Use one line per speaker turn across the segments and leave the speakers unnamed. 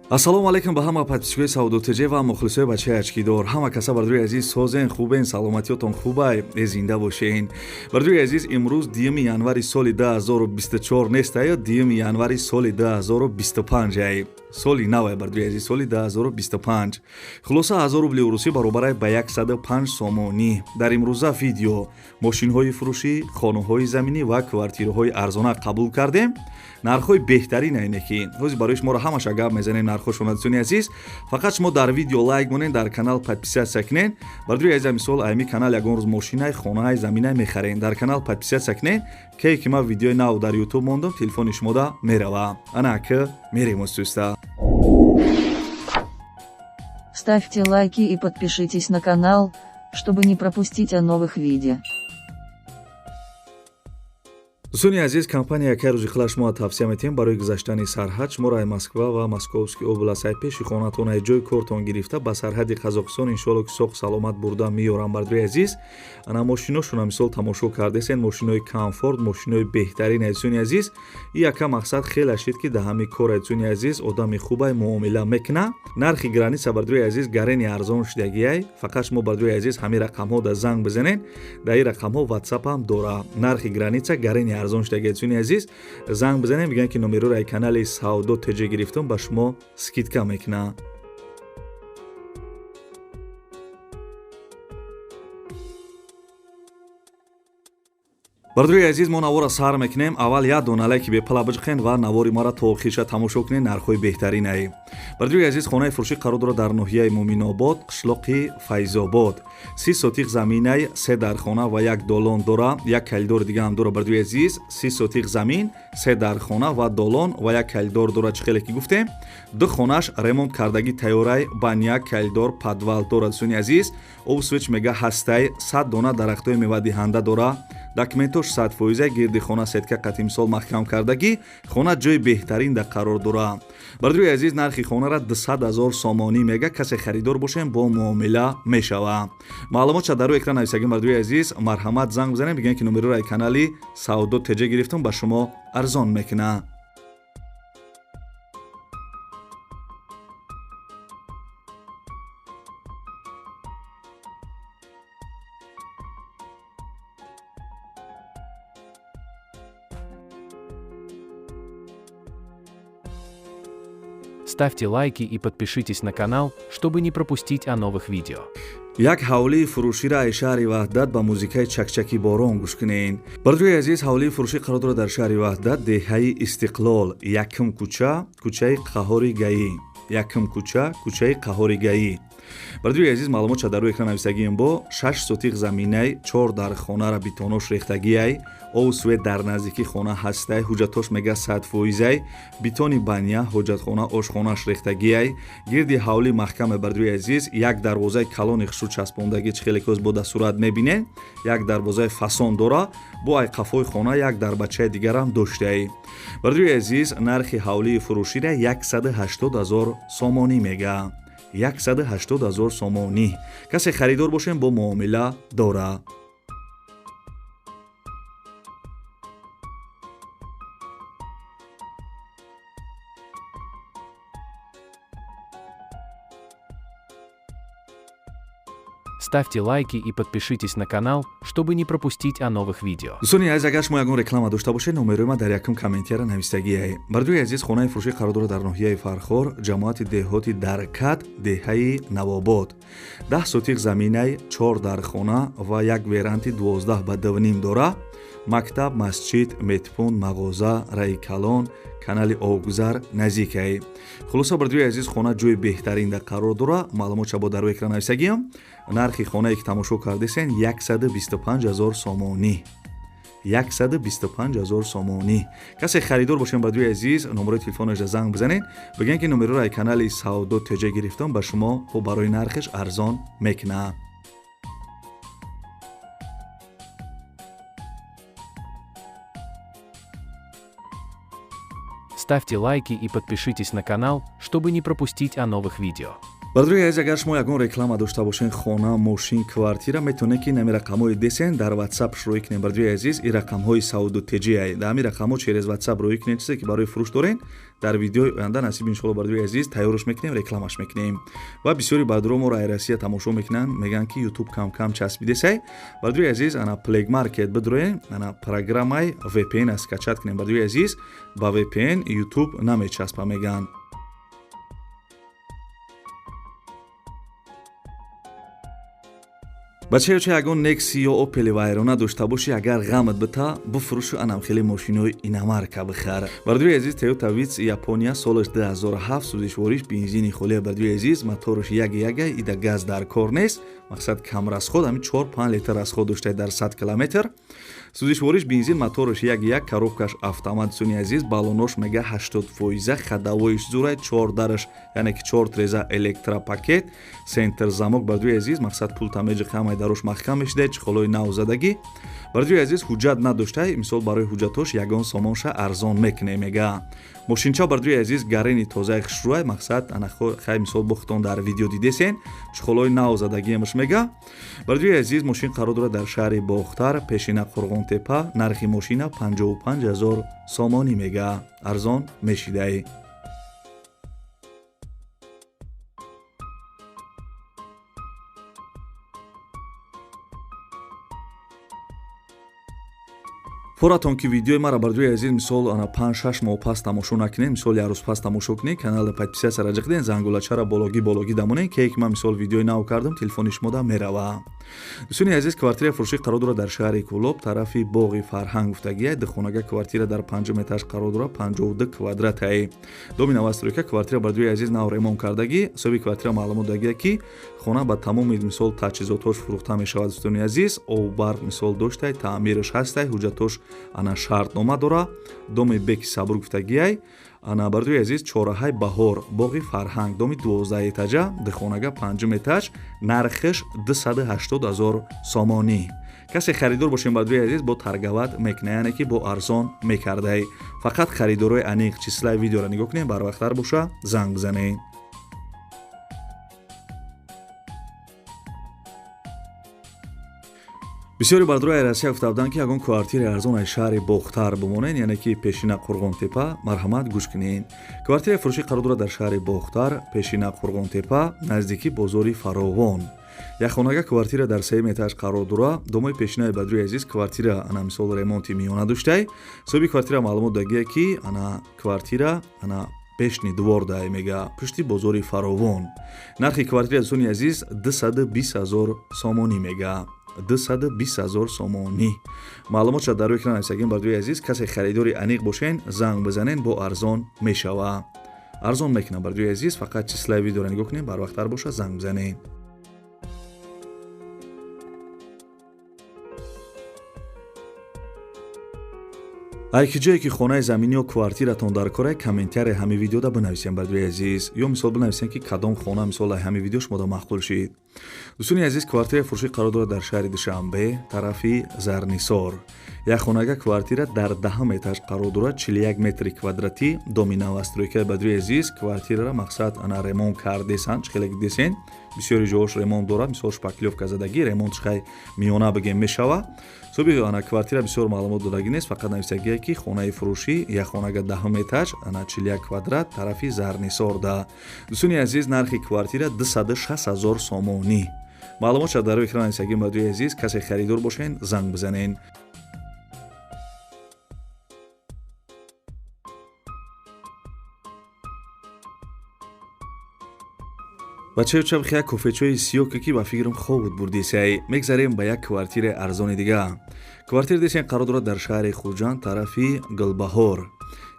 Ассалому алайкум ба ҳама подписчикои Савдо ТЖ ва мухлисои бачаи очкидор. Ҳама каса, бардори азиз, созен, хубен, саломатиётон хубай, зинда бошен. Бардори азиз, имрӯз 2 январи соли 2024 нестаю, 2 январи соли 2025 ай. Соли навай, бардори азиз, соли 2025. Хулоса, 1000 рубли урусӣ баробарай ба 105 сомонӣ. Дар имрӯза видео мошинҳои фурӯшӣ, хонаҳои заминӣ ва квартираҳои арзона қабул кардем. Нархҳои беҳтарин айне ки ҳозир барои шуморо ҳамаша гап мезанем, нархҳошон, дӯстони азиз. Фақат шумо дар видео лайк монед, дар канал подписаться кунед. Бардори азиз, мисол, ами канал ягон рӯз мошинай, хонаай, заминай мехарем, дар канал подписаться кунед, кае ки ман видеои нав дар Ютуб мондам, телефони шумода мерава. Ана ки мерем, устуста.
Ставьте лайки и подпишитесь на канал, чтобы не пропустить о новых видео.
Дӯстони азиз, компания якай рӯзи хила шумо тавсия метиҳем барои гузаштани сарҳад. Шуморо ай Москва ва Московский област, ай пеши хонатон, ай ҷои кортон гирифта, ба сарҳади Қазоқистон, иншоалло ки соғ саломат бурда меёрам. Бардори азиз, ана мошиношона мисол тамошо кардесен, мошинои комфорт, мошинои беҳтарин. Дӯстони азиз, и яка мақсад хеле шид, ки дар ҳами кор, дӯстони азиз, одами хубай муомила мекуна. Нархи граница, бардори азиз, гарени арзон шудагиай. Фақат шумо, бардори азиз, ҳамин рақамҳо да занг бизанед, дар ин рақамҳо ватсапам дора. Нархи граница гарени арзон шудаги, дӯстони азиз, занг бизанем, бигӯянд ки номероро ай канали Савдо ТЖ гирифтум, ба шумо скидка мекунад. Бардори азиз, мо навора сар мекунем. Аввал як дона лайки бепала биҷиқен ва навори маро то охирша тамошо кунед, нархҳои беҳтаринае. Бардори азиз, хонаи фурӯшӣ қарор дорад дар ноҳияи Муминобод, қишлоқи Файзобод. 30 сотих заминай, се дархона ва як долон дора, як калидори дига ҳам дора. Бардори азиз, 30 сотих замин, се дархона ва долон ва як калидор дора. Чӣ хеле ки гуфтем, ду хонаш ремонт кардагӣ тайёрай, баня, калидор, подвал дора. Дӯстони азиз, об свеч мега ҳастай, 100 дона дарахтҳои мевадиҳанда дора, документош 100%, гирди хона сетка қати мисол маҳкам кардагӣ, хона ҷои беҳтарин дар қарор дора. Бардори азиз, нархи хонара 200 ҳазор сомонӣ мега. Касе харидор бошем, бо муомила мешава. Маълумотша дар рӯи экран нависагим. Бардори азиз, марҳамат, занг бизанем, бигӯем ки номероро ай канали Савдо ТЖ гирифтум, ба шумо арзон мекуна.
Ставьте лайки и подпишитесь на канал, чтобы не пропустить о новых видео.
Як ҳавлии фурӯширо ай шаҳри Ваҳдат ба музикаи чакчаки борон гӯш кунед. Бардори азиз, ҳавлии фурӯшӣ қарор дорад дар шаҳри Ваҳдат, деҳаи Истиқлол, якум кӯча, кӯчаи Қаҳори Гаӣ, якум кӯча, кӯчаи Қаҳори Гаӣ. Бардори азиз, маълумотша дар рӯи экран нависагием. Бо 6 сотих заминай, чор дар хонара битонош рехтагиай, обу свет дар наздикии хона ҳастай, ҳуҷҷатош мега 100%, битони баня, ҳоҷатхона, ошхонаш рехтагиай, гирди ҳавлӣ маҳкаме. Бардори азиз, як дарвозаи калони хушрӯ часпондагӣ, чӣ хеле ки бо дар сурат мебинед, як дарвозаи фасон дора, бо ай қафои хона як дарбачаи дигарам доштаи. Бардори азиз, нархи ҳавлии фурӯшира 180 ҳазор сомонӣ мега, 180 ҳазор сомонӣ. Касе харидор бошем, бо муомила дора.
Ставьте лайки и подпишитесь на канал, чтобы не пропустить о новых видео.
Дӯстони азиз, агар шумо ягон реклама дошта бошед, номерои ман дар якум комментияра навистагиай. Бардои азиз, хонаи фурӯшӣ қарор дорад дар ноҳияи Фархор, ҷамоати деҳоти Даркат, деҳаи Навобод. 10 сотих заминай, чор дархона ва як веранти 12 ба 2,5 дора. Мактаб, масҷид, медпункт, мағоза, раи калон, канали обгузар наздикай. Хулоса, бардои азиз, хона ҷои беҳтарин дар қарор дора. Маълумотша бо дар рӯи экран нависагиам. Нархи хонае ки тамошо кардесен, 125 ҳазор сомонӣ, 125 ҳазор сомонӣ. Касе харидор бошем, бардои азиз, номерои телефонашда занг бизанед, бигӯянд ки номероро ай канали Савдо ТЖ гирифтам, ба шумо бо барои нархеш арзон мекунад.
Ставьте лайки и подпишитесь на канал, чтобы не пропустить о новых видео.
Бародари азиз, агар шумо ягон реклама дошта бошед, хона, мошин, квартира, метавонед ки нами рақамҳои десен дар WhatsApp рӯй кунед. Бародари азиз, ин рақамҳои Сауду ТЖ, дар ҳамин рақамҳо через WhatsApp рӯй кунед. Чизе ки барои фурӯш дорен, дар видеои оянда насиб иншоалло, бародари азиз, тайёрш мекунем, рекламаш мекунем. Ва бисёри бародаро моро ай Россия тамошо мекунанд, мегӯянд ки YouTube кам кам часпидесай. Бародари азиз, ана Play Market бидроен, ана программаи VPN скачать кунем. Бародари азиз, ба VPN YouTube намечаспа, мегӯянд. Бачаёча, ягон Некси ё Опели вайрона дошта бошӣ, агар ғамат бита, бифурӯшу анам хеле мошинои иномарка бихар. Бародари азиз, Toyota Vitz, Япония, солаш 2007, сӯзишвориш бензини холия. Бародари азиз, мотораш як яга, ида газ дар кор нест, мақсад кам расход, ҳамин 4-5 литр расход дошта дар 100 километр. Сӯзишвориш бензин, мотораш як як, коробкаш автомат. Суни азиз, баллонош мега 80%, ходовойш зурай, чор дараш, яъне ки чор треза, электропакет, центр замок. Бародари азиз, мақсад пулта меҷиқи, ҳамаи дарош маҳкам мешида, чехолои нав задагӣ. Бародари азиз, ҳуҷҷат надоштай, мисол барои ҳуҷҷатош ягон сомонша арзон мекуне, мега. Мошинча, бародари азиз, гарени тозаи хушрӯай, мақсад ана хай мисол бохтон дар видео дидесен, чехолои нав задагиамаш, мега. Бародари азиз, мошин қарор дорад дар шаҳри Бохтар, пешина Қурғонтепа. Нархи мошина 55 ҳазор сомонӣ, мега, арзон мешидай. Форатон ки видеои мара, бародари азиз, мисол ана 5-6 моҳ пас тамошо накунед, мисол як рӯз пас тамошо кунед, каналда подписаться раҷа кунед, зангулачара бологӣ бологӣ дамонед, ке ки ман мисол видеои нав кардам, телефони шумода мерава. Дӯстони азиз, квартираи фурӯшӣ қарор дорад дар шаҳри Кӯлоб, тарафи боғи фарҳанг гуфтагия. Духонага квартира дар панҷум этаж қарор дорад, 52 квадратае, доми новостройка. Квартира, бародари азиз, нав ремонт кардагӣ. Соҳиби квартира маълумот дагия, ки хона ба тамоми мисол таҷҳизотҳош фурӯхта мешавад. Дӯстони азиз, об, барқ мисол доштай, таъмираш ҳастай, ҳуҷҷатҳош ана шартнома дора. Доми Беки Сабур гуфтагиай, ана, бародари азиз, чораҳаи Баҳор, боғи фарҳанг, доми 12 этажа, духонага, панҷум этаж, нархаш 280 ҳазор сомонӣ. Касе харидор бошем, бародари азиз, бо торговать мекуна, яъне ки бо арзон мекардай. Фақат харидорои аниқ числаи видеоро нигоҳ кунем, барвақттар боша занг бизанед. Бисёри бародарои Россия гуфта буданд, ки ягон квартираи арзон аз шаҳри Бохтар бимонед, яъне ки пешина Қурғонтепа. Марҳамат, гӯш кунед. Квартираи фурӯшӣ қарор дорад дар шаҳри Бохтар, пешина Қурғонтепа, наздики бозори Фаровон. Якхонага квартира дар сеюм этаж қарор дора, домои пешинаи. Бародари азиз, квартира ана мисол ремонти миёна доштай. Соҳиби квартира маълумот дагия, ки ана квартира ана пешни двор дай, мега, пушти бозори Фаровон. Нархи квартира, дӯстони азиз, 220 ҳазор сомонӣ, мега, 220 ҳазор сомонӣ. Маълумотша дар рӯи экран нависагем. Бародари азиз, касе харидори аниқ бошен, занг бизанен, бо арзон мешава, арзон мекунам. Бародари азиз, фақат числаи видеоро нигоҳ кунем, барвақттар боша занг бизанед. Ҳар ки ҷое ки хонаи заминӣ ё квартиратон дар кора, комментария ҳамин видеода бинависем, бародари азиз, ё мисол бинависем, ки кадом хона мисол ҳамин видео шумода маъқул шид. Дӯстони азиз, квартираи фурӯшӣ қарор дорад дар шаҳри Душанбе, тарафи Зарнисор. Як хонага квартира дар даҳум этаж қарор дорад, 41 метри квадратӣ, доми новостройкаи. Бародари азиз, квартирара мақсад ана ремонт кардесан, чӣ хеле десен, бисёри ҷоҳош ремонт дорад, мисол шпаклёвка задагӣ, ремонтш хай миёна бигем мешава. Соҳиби ана квартира бисёр маълумот додагӣ нест, фақат нависагие, ки хонаи фурӯшӣ, як хонага, даҳум этаж, ана 41 квадрат, тарафи Зарнисорда. Дӯстони азиз, нархи квартира 260 ҳазор сомонӣ. Маълумотша дар рӯи экран нависагим. Бародари азиз, касе харидор бошен, занг бизанен. Бачаё, чабхи як кофечои сиёке, ки ба фикрам хобут бурдисай. Мегзарем ба як квартираи арзони дига. Квартира десен қарор дорад дар шаҳри Хуҷанд, тарафи Гулбаҳор.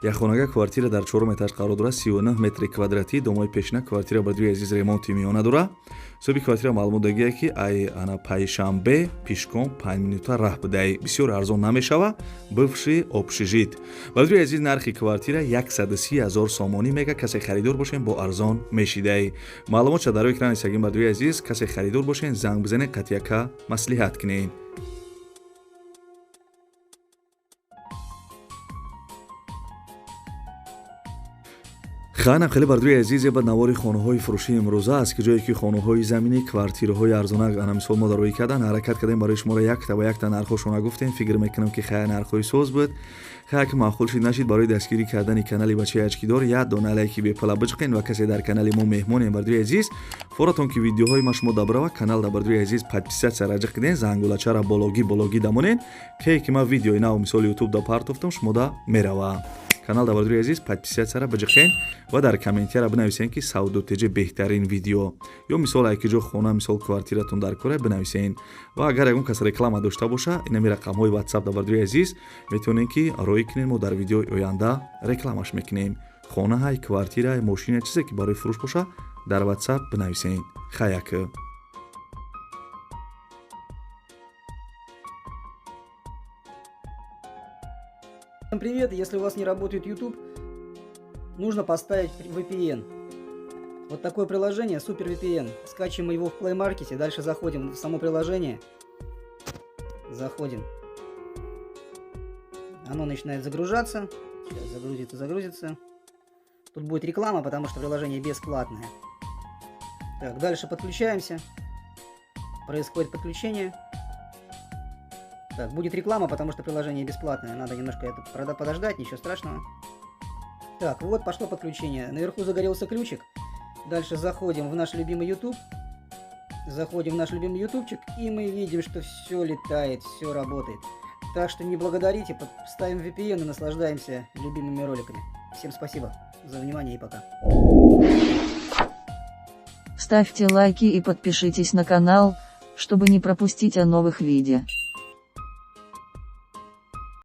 Якхонага квартира дар чорум этаж қарор дорад, 39 метри квадратӣ, домои пешина. Квартира, бародари азиз, ремонти миёна дора. Соҳиби квартира маълумот дагия, ки ай ана пайшанбе пешком 5 минута раҳ будай, бисёр арзон намешава, бывший общежит. Бародари азиз, нархи квартира 130 ҳазор сомонӣ, мега. Касе харидор бошен, бо арзон мешидай. Маълумотша дар рӯи экран нависагим. Бародари азиз, касе харидор бошен, занг бизанед, қатъияка маслиҳат кунед. Хайнам хеле бардори азиз, ба навори хонаҳои фурӯшии имрӯза аст, ки ҷое ки хонаҳои заминӣ, квартираҳои арзона ана мисол мо дароӣ кардан ҳаракат кардем, барои шуморо якта ба якта нархҳошона гуфтем. Фикр мекунам, ки хай нархҳои соз буд. Хай ки маъқул шид нашид, барои дастгирӣ кардани канали бачаи ачкидор як дона лайки бепала биҷиқен ва касе дар канали мо меҳмонем, бардори азиз, форатон ки видеоҳои ма шумо дабрава канал да, бардори азиз, подписаться раҷиқ кунен, зангулачара бологӣ бологӣ дамонен, ке ки ма видеои нав мисол ютуб да партофтам, шумо да мерава. Канал да, бардори азиз, подписаться ра биҷиқен ва дар комментияра бинависен, ки Савдо ТЖ беҳтарин видео ё мисол айки ҷо хона, мисол квартиратон дар кора бинависен. Ва агар ягон кас реклама дошта боша, инами рақамҳои ватсап да, бардори азиз, метавонем ки роӣ кунем, мо дар видеои оянда рекламаш мекунем. Хонаҳай, квартира, мошина, чизе ки барои фурӯш боша, дар ватсап бинависен. Хаяк.
Всем привет! Если у вас не работает YouTube, нужно поставить VPN. Вот такое приложение Super VPN. Скачиваем его в Play Market, дальше заходим в само приложение. Заходим. Оно начинает загружаться. Сейчас загрузится, загрузится. Тут будет реклама, потому что приложение бесплатное. Так, дальше подключаемся. Происходит подключение. Так, будет реклама, потому что приложение бесплатное. Надо немножко это подождать, ничего страшного. Так, вот пошло подключение. Наверху загорелся ключик. Дальше заходим в наш любимый YouTube. Заходим в наш любимый ютубчик, и мы видим, что все летает, все работает. Так что не благодарите, ставим VPN и наслаждаемся любимыми роликами. Всем спасибо за внимание и пока.
Ставьте лайки и подпишитесь на канал, чтобы не пропустить о новых видео.